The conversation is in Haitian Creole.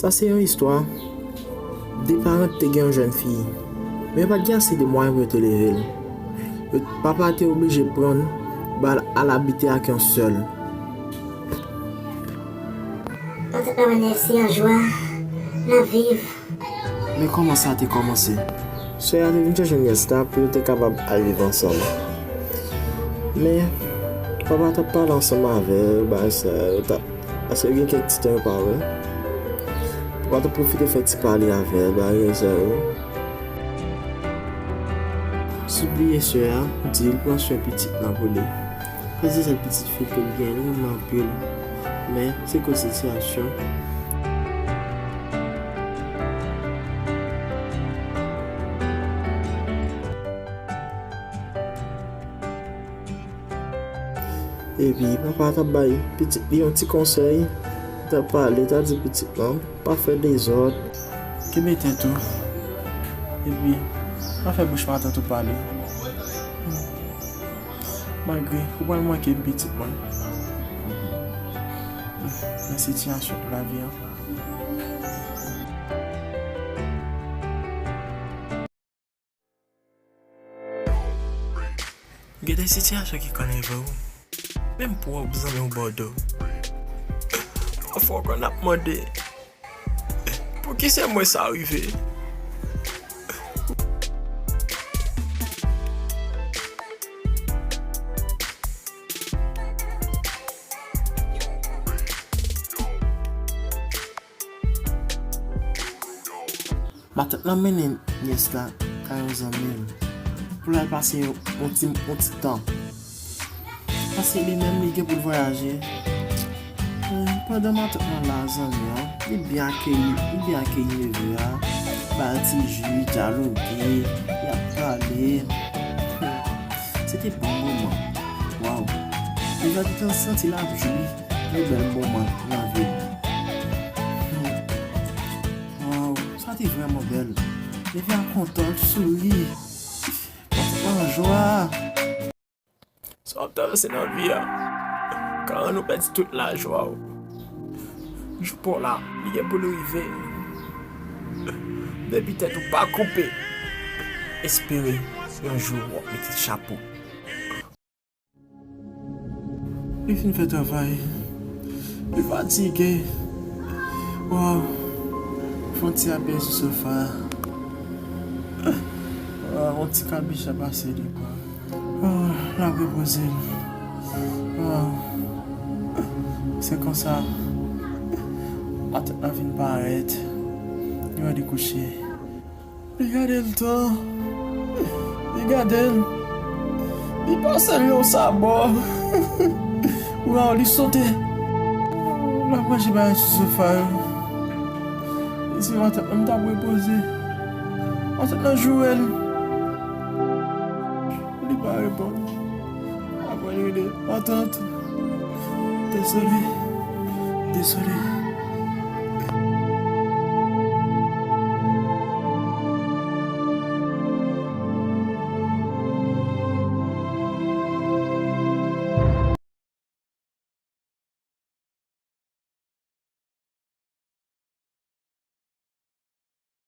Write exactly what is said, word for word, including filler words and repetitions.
Sa se yon istwa. De paran te gen yon jèn fi, men yo pa t gen ase de mwayen pou yo te leve l. Yo, papa te oblije pran l, ba l al abite ak yon sè l. Pantan nan mèsi an jwa, n ap viv. Men kòman sa te kòmanse? Sè a te vin chèche nyès la pou yo te kapab al viv ansanm. Men, papa t ap pale ansanm avè l, bagay sa yo t ap, paske gen kèk ti tan yo pa wè. Papa t ap pwofite fè ti pale avè l, bagay sa yo. Sipriye sè a, di l pran swen pitit lan pou li. Paske se sèl pitit fi l ke l gen, li renmen anpil. Men, se koz sitiyasyon. Epi, papa t ap bay pitit li yon ti konsèy. Li t ap pale, li t ap di pitit lan, pa fè dezòd. Kenbe tèt ou. Epi, pa fè bouch matant ou pale. Malgre ou pral manke m pitit mwen. Nan sitiyasyon pou lavi an. Gen de sitiyasyon ki konn rive w. Menm pwòp zanmi w bò do. Pafwa w konn ap mande, "Pouki se mwen sa rive?" Matant lan mennen nyès la kay yon zanmi l pou l al pase yon, yon ti, yon ti tan. Paske li menm, li gen pou l vwayaje. Hmm, pandan matant lan la, zanmi an, li byen akeyi, li byen akeyi neve a, ba l ti ji, dyaloge, y ap pale. Hmm, se te bon moman. Waw. Neve a te santi l ap jwi yon bèl moman nan vi l. Hmm. Waw, sa te vrèman bèl. Neve a kontan, l souri. Matant lan an jwa. Sa w ap travèse nan vi a ka rann ou pèdi tout lajwa w. Jou pa w la, li gen pou l rive. Depi tèt ou pa koupe, espere yon jou w ap mete chapo. Li fin fè travay. Li fatige. Waw. Fè yon ti apye sou sofa a. Waw, yon ti kabich ap pase li kwa. Waw, l ap repoze l. Waw. Se konsa, matant lan vin parèt. Li wè li kouche. Li gade l tan. Li gade l. Li pase l yon sabò. Waw, li sote. L ap manje bagay sou sofa yo. Li di, "Matant lan, m t ap repoze." Matant lan joure l. Li pa reponn. Apre li rele, "Matant, dezole, dezole."